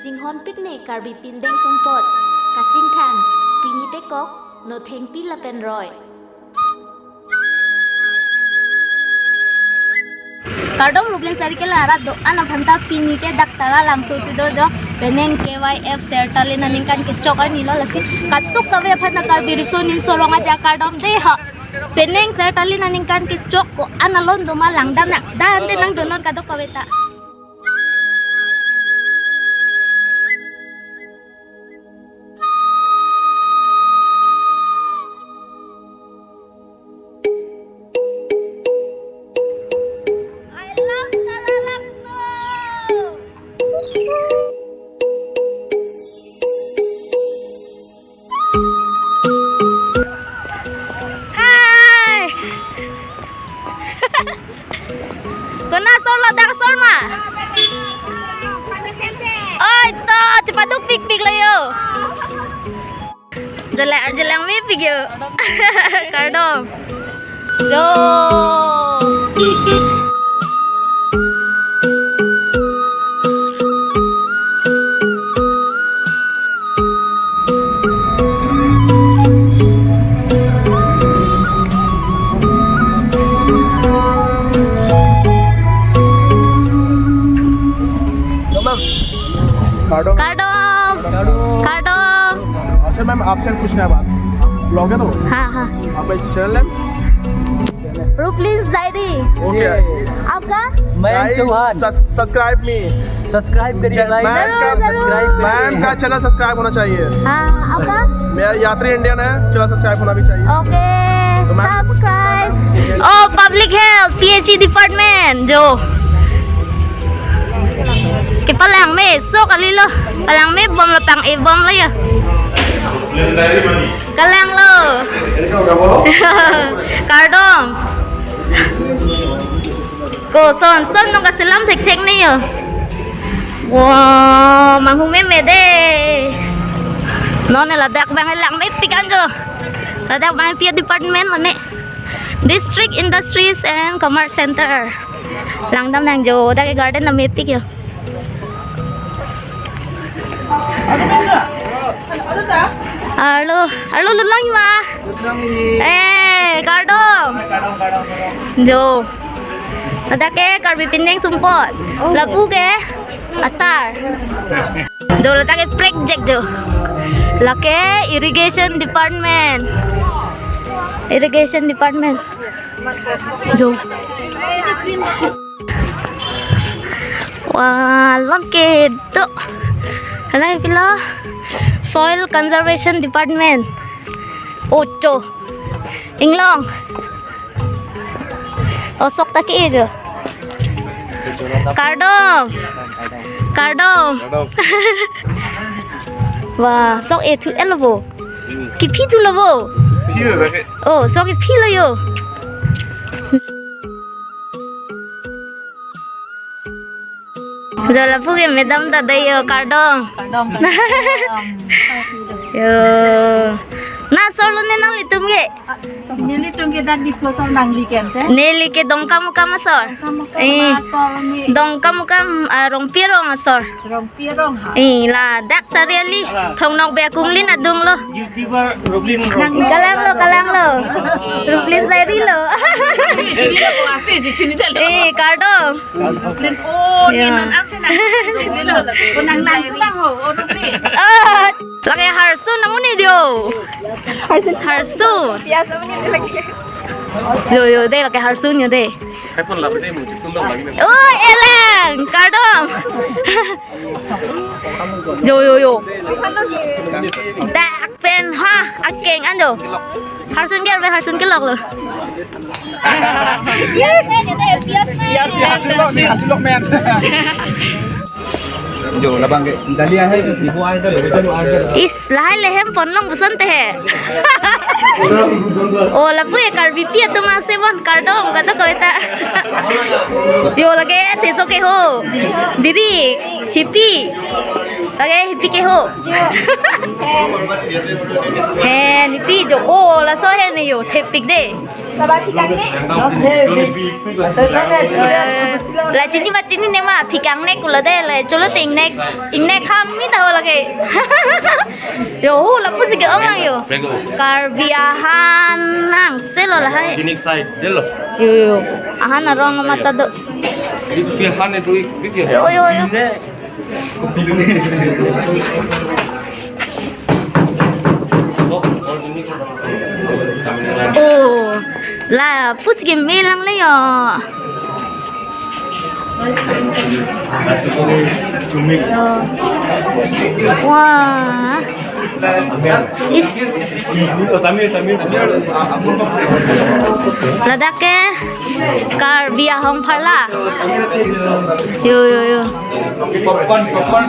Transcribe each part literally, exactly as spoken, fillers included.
Chinghon pik ne Karbi Pindeng Sumpot. Kachingthang, pini pekok, nothengpi lapen roi. Kardom Roplin Sairi kelang arat do-an aphan ta, pini ke dak Taralangso si do jo, penang K Y F Sertalin aningkan kechok arni lo, lasi kadokave aphan ta Karbi Riso Nimso Rong Aje akardom dei ho. Penang Sertalin aningkan kechok ko-an alon do ma langdam nang, dak ante nangdunnon kadokave ta. I love Taralangso. Hai. Konat asor lo, dak asor ma? Oi to, chepaduk pikpik lo jo. Jelang, jelang mepik jo. Kardom. Jo. Hello, ma'am. Kardom. Kardom. Kardom. Kardom. अच्छा मैम, आपसे पूछना है बात। ब्लॉग है तो? हाँ, हाँ। आप चैनल है? Roplin Sairi। ओके। आपका? Mayank guys, Chauhan. Subs-, subscribe me. Subscribe करिए गाइस। मैम का, जरूर, जरूर। सब्सक्राइब करिए। मैम का चैनल सब्सक्राइब होना चाहिए। हाँ, आपका? मेरा यात्री इंडियन है, चैनल सब्सक्राइब होना भी चाहिए। ओके, तो ma'am, subscribe. Oh, Public Health, P H E department, jo. Kepalang meso kali lo. Palang mebom lo, pang-ebom lo ya. Kalang lo. Kardom. Koson son nong kaselam thekthek ne jo. Wow, manghumeme dei. Non ladak abang lang mepik an jo. Ladak abang pi department lo ne. District Industries and Commerce Center. Langdam nang jo, dak ke garden na mepik jo. Arlo, arlo lutlang ma. Eh, kardom. Jo. Ladak ke Karbi Pindeng Sumpot. Lapu ke asar. Jo, ladak ke project jo. Lake irrigation department. Irrigation department. Jo. Wah, lom kedo. Helai pilo. Soil Conservation Department. Ocho. Inglong. Osok ta ke-e jo. Kardom. Kardom. Kardom. Wah, sok e thu elo bo. Kiphi thulo bo. Phi lo ke? Oh, sok kiphi lo jo. Jo lapu ke madam ta dei jo, kardom. Kardom. Jo. Na asor lo ne nanglitum ke? Nelitum ke dak Diphu asor nangli ke ante. Neli ke Dongkamukam asor. Dongkamukam, eh, asor ni. Dongkamukam, ah, Rongpi arong asor. Rongpi arong ha. Eh, ladak Sariali, Thong Nokbe akumlin adung lo. YouTuber Roplin Rong. Kalang lo, kalang lo. Roplin Sairi lo. Chini lo, ko ase, si chini ta lo. Eh, kardom. Roplin, oh, ya. Ni non ase na. Roplin lo. Ko nang lang lang ho, oh, Roplin. Ah, lake Harsun amonit jo. Harsun. Harsun. Pias amonit lake. Jo, jo, dei lake Harsun jo dei. Hai pon la dei, mo chiktum dong lagi na. Oh, elang, kardom. Jo, jo, jo. Dak pen ha, akeng an jo. Harsun ke, Harsun kelok lo. Yes, man, ito yung yes, man. Yes, yes, yes, yes, man. Jo, labang ke, dali ahe, si bo order, bo order. Is, lahai le hem pon long buson te he. Oh, lapu e Karbipi atum ase bon, kardom, kadokave ta. Jo, lake, te so ke ho. Diri, hipi. Lake, hipi ke ho. He, nipi jo, oh, laso he ne jo, thepik dei. Baba, phikang ne? La chini ma chini ne ma, phikang ne kulo de, le cholo te ingnek, ingnek ham mi taho lake. Yo, hu lapusi ke-ong lang yo. Karbi ahan nang selo lahai. Unique side, delo. Yo, yo. Ahan arong mata do. Itu ahan itu, itu. Yo, yo, yo. Ini. Oh, lapusi ke-me lang le yo. Wah. Is. Ladak ke Karbi ahong pharla. Yo, yo, yo. Popcorn, popcorn.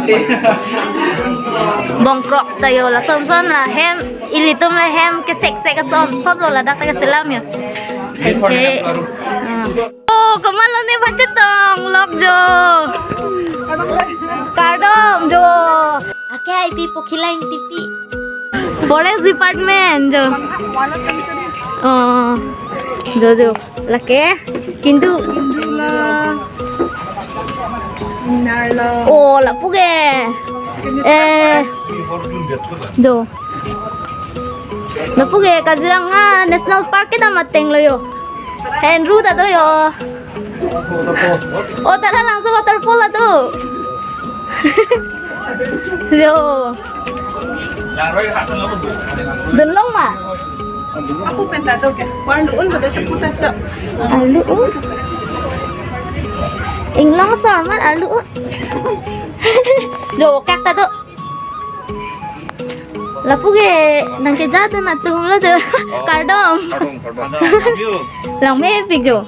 Bongkrok ta yo, lason son la hem, ilitum la hem keseksek ason thotlo, ladak ta keselam yo. Thank you. Ah. Oh, komatlo ne bachetong lok jo. Kardom jo. Ake ai pi pokila ingtipi. Forest Department jo. Oh, jo jo. Lake Hindu. Hindu la. Narlo. Oh, lapu ke. Eh. Jo. Lapu ke Kaziranga National Park kedam ateng lo yo. Henru ta do yo. Oh, Taralangso waterfall ado. Yo. Dunlong ma? Ako pen ta do ke. Arlu un ba do tepu ta chok. Arlu un. Inglong asor ma arlu un. Yo, kak ta do. Lapu ke nang keja do na tum lo do. Kardom. Kardom, kardom. Langmepik jo.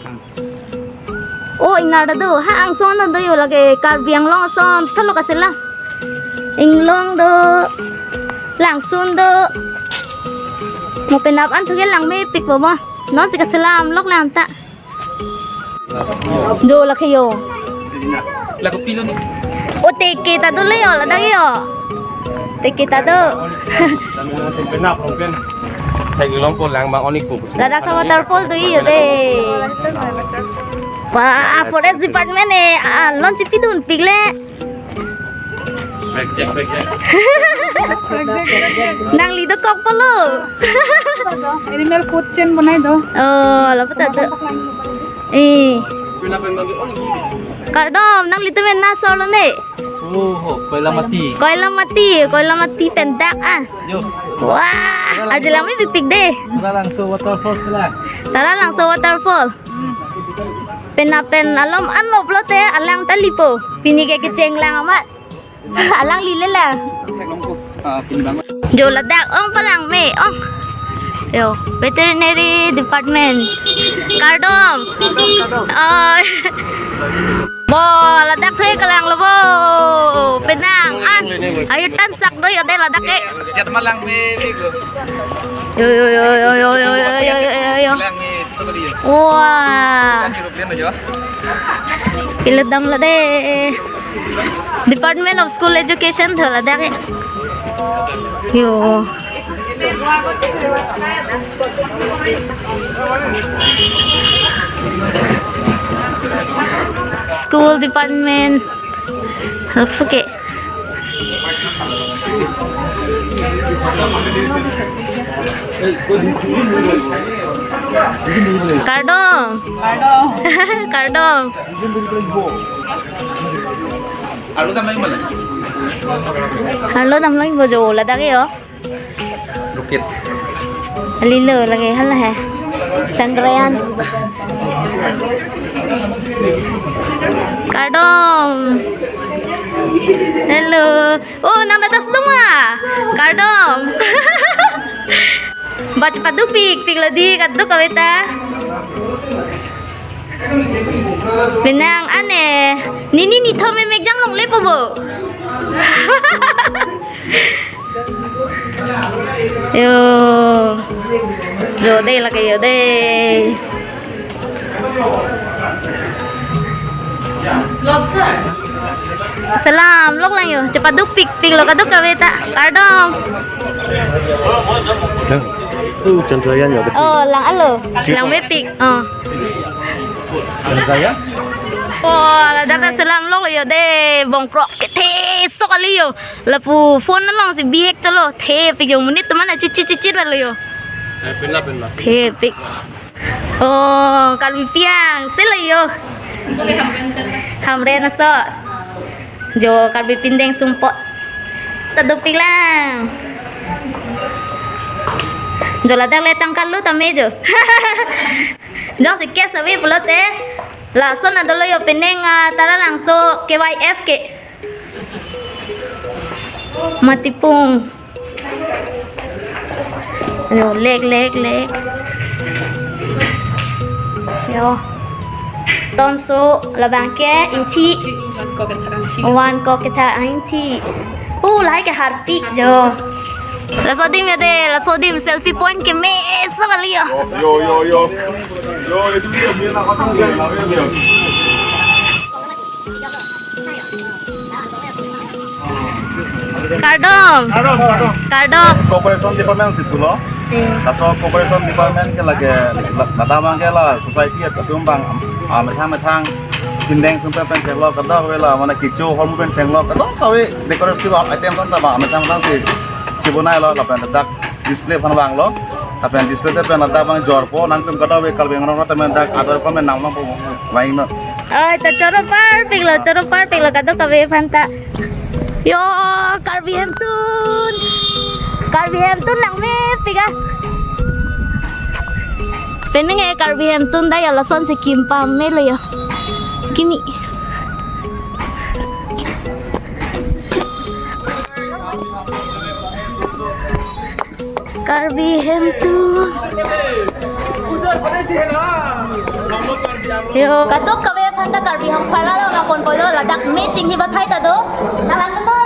Oh, ingnar ta do. Ha, angson ta do yo, lake Karbi Anglong ason thotlo kaselam. Inglong do. Langsun do. Mo penap an thu ke langmepik bo mo. Non si kaselam lok lang ta. Jo, lake yo. Lake pilo ni. Oh, teke ta do le yo, ladak yo. Teke ta do. Penap, pen. Saya gelong ko lang bang onik ko. Ladak ta waterfall do yo de. Wah, Forest Department eh, ah, launch pidunpik le. Back check, back check. Nangli dokok pulo. Animal food chain bonai do. Oh, lapu ta do. Eh. Kardom, nanglitum pen na asor lo ne? Oh, ho, Koilamati. Koilamati, Koilamati pen dak ah. Yo. Wah, arje langmepikpik de. Taralangso waterfall sila. Taralangso waterfall. Penap pen alom anop lote alang ta lipo. Pini ke kecheng lang amat. Alangli le la. Jo, ladak ong palangme ong. Yo, veterinary department. Kardom. Oh. Bo, ladak thu kelang lo bo. Penang an. Ayo tan sak do yo de ladak ke. Jat malangme bego. Yo, yo, yo. Langme so beri yo. Wah. Kan European aja. Pilot dam lo de. Department of School Education thu ladak ke. Yo. School Department. Oke. Kardom. Kardom. Kardom. Arlo dam lang bala. Arlo dam lang bo jo ladak yo. Lukit. Lilo lagi hala he. Chandrayaan. Kardom. Hello. Oh, nang dadas dong ma. Kardom. Baca paduk pik, pik lo di, kaduk kave ta. Penang ane, nini nithom memek jang longle po bo. Yo. Yo de lake yo de. Lobster. Salam, lok lang yo. Cepat duk pik, pik lo kaduk kave ta. Kardom. Itu Chandrayaan ya, betul. Oh, lang-alo. Langmepik. Oh. Chandrayaan? Oh, ladak ta selam longlo yo de, bongkrok kethe sok kali yo. Lapu phone alongsi bihek cholo. Thepik yo, monit atum an chichit chichit valo yo. Eh, pinla, pinla. Thepik. Oh, Karbi Piang, sila yo. Hamren aso. Jo Karbi pindeng sumpot. Ta dopik lang. Jo ladak le tangka lo tame jo. Jongsi cash ave pulote. Lason adolo yo penang, ah, Taralangso K Y F ke. Matipung. Yo, lek, lek, lek. Yo. Tonso, labang ke, ingthi. Van ko ketha ingthi. Uh, lahai ke harpi, yo. Laso adim ya de, laso adim selfie point ke me so kali ya. Yo, yo, yo. Yo, itu dia, dia nak pasang dia, nak dia. Kardom. Kardom, kardom. Kardom. Corporation Department si pulo. Hmm. Laso Corporation Department ke lake la-, ladak abang ke la society atum abang, ah, methang methang pindeng sumpot pen chenglo, kadokave la mane kecho hormu pen chenglo, kadokave decorative item anta abang methang methang si chibonai lo lapen dak display aphan vanglo. Lapen display te pen ladak abang jorpo, nangtum kadokave Karbi Anglong atum dak ador ko men nang abang po vangnon. Oi, ta choro parpiklo, choro parpiklo kadokave aphan ta. Yo, Karbi Hemtun. Karbi Hemtun langmepik ah. Penang e Karbi Hemtun dak yo lasonsi kim pamelo yo. Kimi. Karbi Hemtun. Yo, kadokave aphan ta Karbi Hemtun pharla lo na kon polo ladak me chinghi bathai ta do. Talang mo.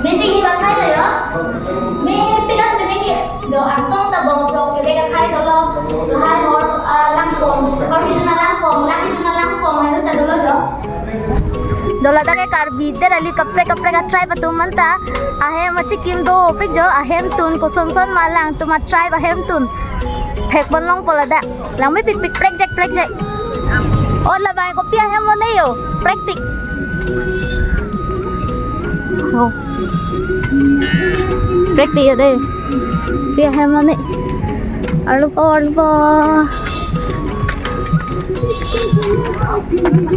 Me chinghi bathai lo yo. Mepik an penang ke. Jo angsong ta bongkrok kebe kathai dolo. Lahai hor, ah, langpong. Hor kejun alangpong, lang kejun alangpong, lalu ta dolo jo. Jo ladak ke Karbi der ali kaprek kaprek a-tribe atum anta. Ahem achikim dopik jo, ahemtun kosonson ma alangtum a-tribe ahemtun. Thekpon longpo ladak. Langmepik pik prekjak prekjak. Oh, labang kopi ahem lo ne yo. Prekpik. Oh. Prekpik ya de. Pi ahem lo ne. Arlo po, arlo po.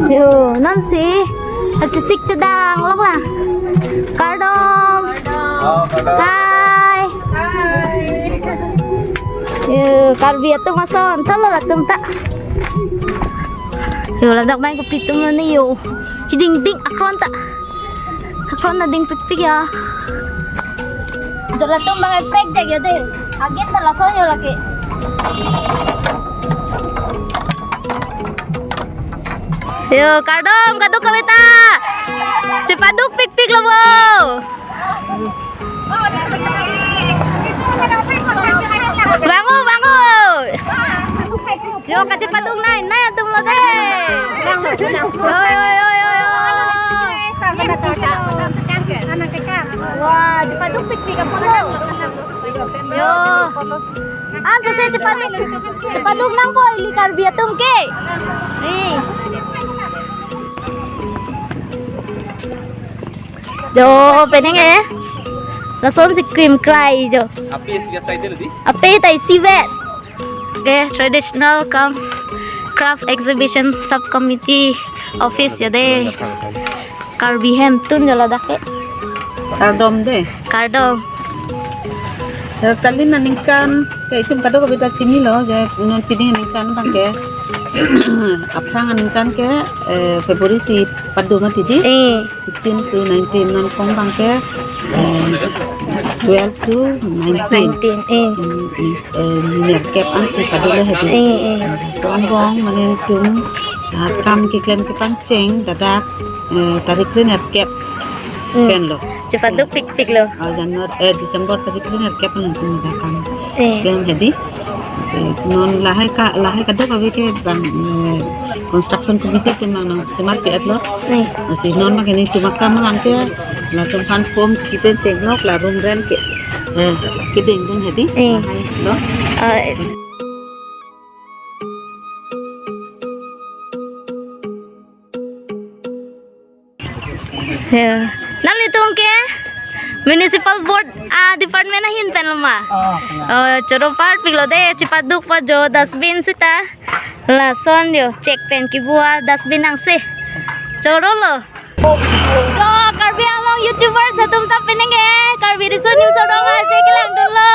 Yo, non si. Asisik chedang lok la. Kardom. Oh, kardom. Hai. Hai. Yo, Karbi atum ason, thalo latum ta. Yo, ladak abang kopi atum lo ne yo. Kiding ding akron ta. Akron ta dingpikpik ya. Jo latum abang prekjak ya de. Agin ta lason yo lake. Yo, kardom, kadokave ta. Chepaduk pikpik lo bo. Bango, bango. Yo, kachepaduk nai, nai atum lo de. Yo, yo, yo, yo, yo. Wah, chepaduk pikpik apot lo. Yo. An sese chepaduk. Chepaduk nangpo ili Karbi atum ke. Ni. Jo, penang e. Lasonsi krim krai jo. Ape isi vet sai dei di? Ape ta isivet. Okay, traditional cum craft exhibition subcommittee office ya de. Karbi Hemtun jo ladak ke. Kardom de. Kardom. Sar kali aningkan ke itum kadokave ta chinilo je non pini aningkan abang ke. Aphrang aningkan ke, eh, February isi padun mati di. Eh. Fifteen to nineteen, non kong abang ke, eh, twelve to nineteen. Nineteen, eh. Hmm, eh, nerkep ansi padun le hedi. Eh, eh. Lason angbong mane itum, ah, kam keklem kepangcheng ladak, eh, tarik kre nerkep. Hmm. Pen lo. Chepaduk pikpik lo. Oh, January, eh, December tarik kre nerkep lo itum ladak kam. Eh. Keklem hedi. Si non lahai ka, lahai kadokave ke abang, eh, Construction committee atum nangsemar ke-etlo. Eh. Lasi non ma ke nelitum akam lang ke, latum aphan form kipen chenglok, la room rent ke, eh, kedengdun hedi. Eh. Lo. Eh. Ya. Nanglitum ke municipal board a department ahin pen lo ma? Oh, ya. Oh, choro parpiklo de, chipaduk pa jo dustbin sita. Lason jo, check pen kibu a dustbin angse. Choro lo. Jo, Karbi Anglong YouTubers atum ta penang ke, Karbi Riso News arong aje kelangdunlo.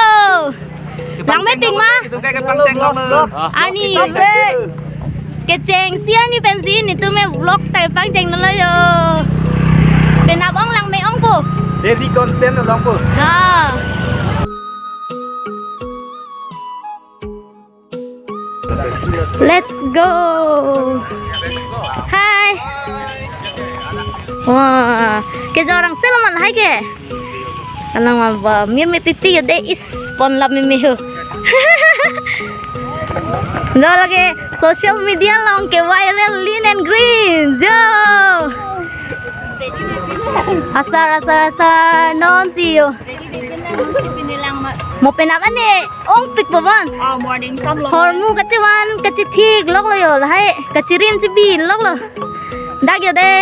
Langmepik ma? Itum ke kepangcheng lo. Ani. Kechengsi ani pensi nelitum ke vlog ta pangchenglo jo. Penap ong langme ongpo. Daily content along po. Ha. Let's go. Hi. Wah, kejorang selaman hai ke. Anang ma ba, mir mepikpik ya de, is pon lap meme ho. Jo lake social media along ke viral lean and green. Jo. Asar, asar, asar, non si jo. Mo penap ani ongpik po bon. Ah, morning sam lo. Hormu kachevan, kachethik loklo jo, lahai kacherim chebi loklo. Dak jo de.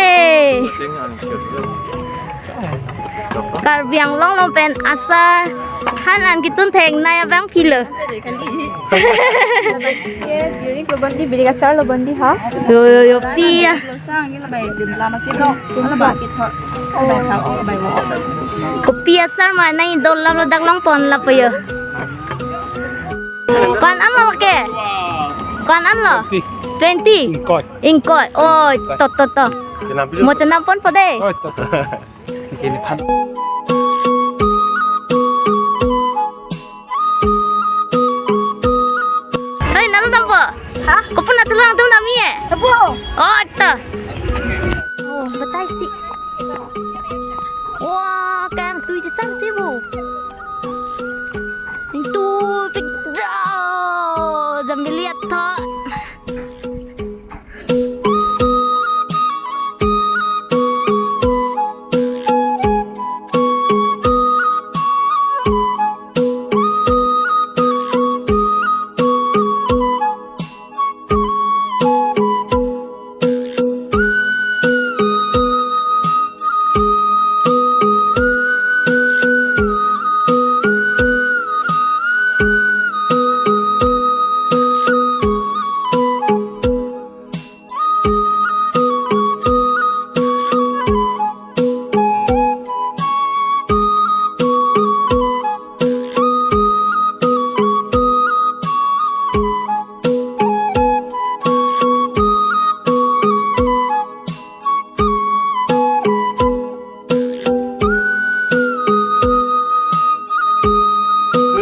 Karbi Anglong along pen asar han an ketun theklong abang pilo. Ye, birik lo bon di, birik achar lo bon di ha. Yo, yo, yo, pi ya. Kopi asar ma nangdon lap lo, dak longpon lap po jo. Ko-an an lo ke? Ko-an an lo? Twenty. Twenty? Ingkoi. Ingkoi. Oi, to, to, to. Mo chonam ponpo de. Oi, to, to. Ini pan. Oi, nalo dampo? Ha? Kopi na chulang tum dam ye? Dampo. Oh, atta. Oh, batai si. Wah, kang tui chetang ti bu. Itu pik jo. Jambili atta.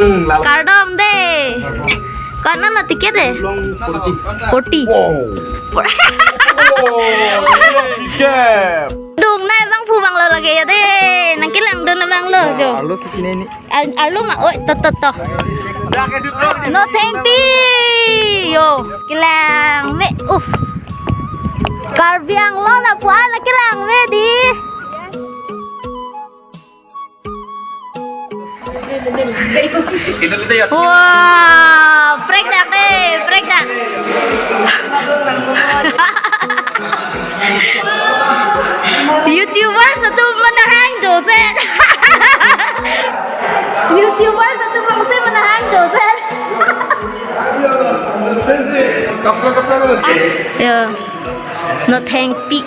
Hmm, lalo. Kardom de. Ko-an an lo ticket de? Long forty. Forty. Wow. For- Wow, ticket. Dungnai abang pu abang lo lake ya de. Nangkelangdun abang lo jo. Arlo si kini ni. Ar-, arlo ma, oi, to, to, to. No thank you. Yo, kelangme, uff. Karbi Anglong lapu-an kelangme di. Wah, prank dak de, prank dak. YouTuber satu menahang Joseph. YouTuber satu bangsi menahang Joseph. Kapra, kapra, kapra. Ya. No thank pi.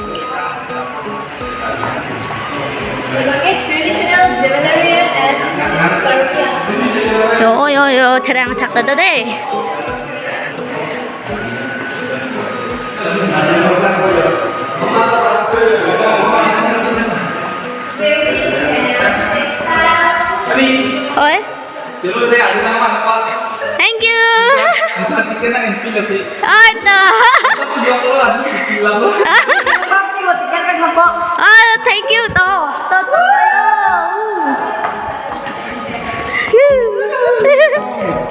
Yo, yo, yo, therang thak ta de. Oi. Thank you. Oi, to. Oh, thank you, to. To, to, to.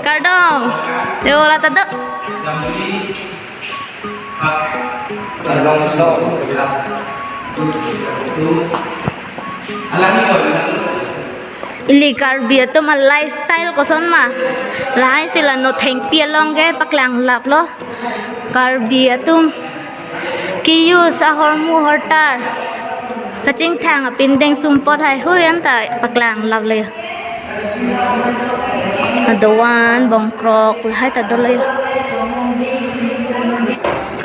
Kardom. Yo, la ta do. Ili Karbi atum a lifestyle koson ma? Lahai si la Nothengpi along ke paklang laplo. Karbi atum ke-use ahormu hortar kachingthang apindeng sumpot haihui anta paklang laplo. Adovan bongkrok lahai ta dolo.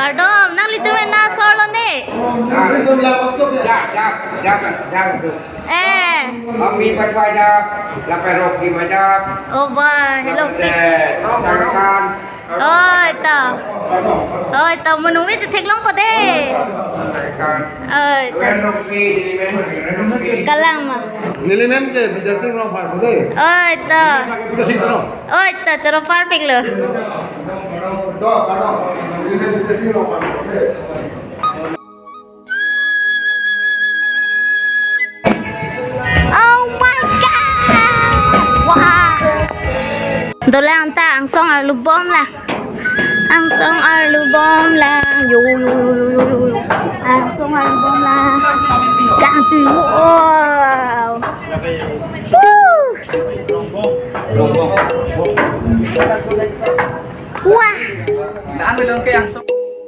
Kardom, nanglitum ena sorlo ne? Ya, ya, ya, ya, ya, tu. Eh. Kami baca jas, lapai rok di majas. Oh, bah, hello. Lapai de, jangan. Oi, ta. Oi, ta, menungwi chetheklongpo de. Oi, ta. Kalang ma? Neli men ke Bidya Sing Rongphar ko de. Oi, ta. Bidya Sing Rong. Oi, ta, choro perfect lo. Oh my God! Wah! Dolang ta angsong arlubom la. Angsong arlubom la. Yo, yo, yo. Angsong arlubom la. Jang tu. Wow. Woo. Wah. Dan belum ke angsong.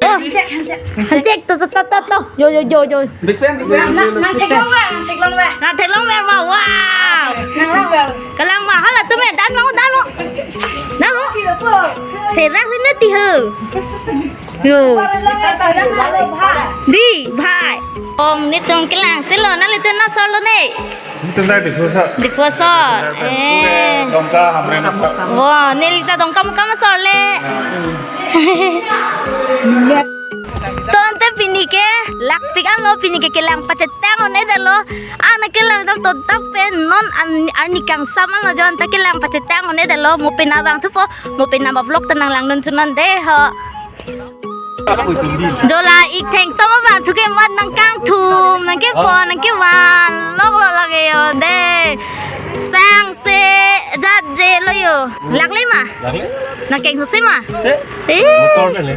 Oh. Hanchek, hanchek. Hanchek, to, to, to, to, to. Yo, yo, yo, yo. Big fan, big fan. Nang, nangtheklong ver, nangtheklong ver. Nangtheklong ver ma, wow. Nangtheklong ver. Kalang ma, hala tu me, dan ma, dan ma. Dan ma. Therak ni nati ho. Yo. Di, bhai. Om, netum kelang silo, nanglitum ena sorlo ne? Netum ta Diphu asor. Diphu asor. Eh. Dongka Hamren asor. Wo, neli ta Dongkamukam asor le. Tonte pini ke lakpik anlo, pini ke kelang pachetang un-edetlo. Ana kelang dam to dam pen non an-, arni kangsam anlo, jo anta kelang pachetang un-edetlo. Mo pena vangthupo, mo pena ba vlog ta nanglang dun thunon de ho. Dola ik thengtom abang thu ke mat nangkangthum, nangkepo, nangkevan, loklo lake yo de. Sangse jat je lo yo. Lakle ma? Lakle. Nangkeng sose ma? Se. Eh. Motor kan le.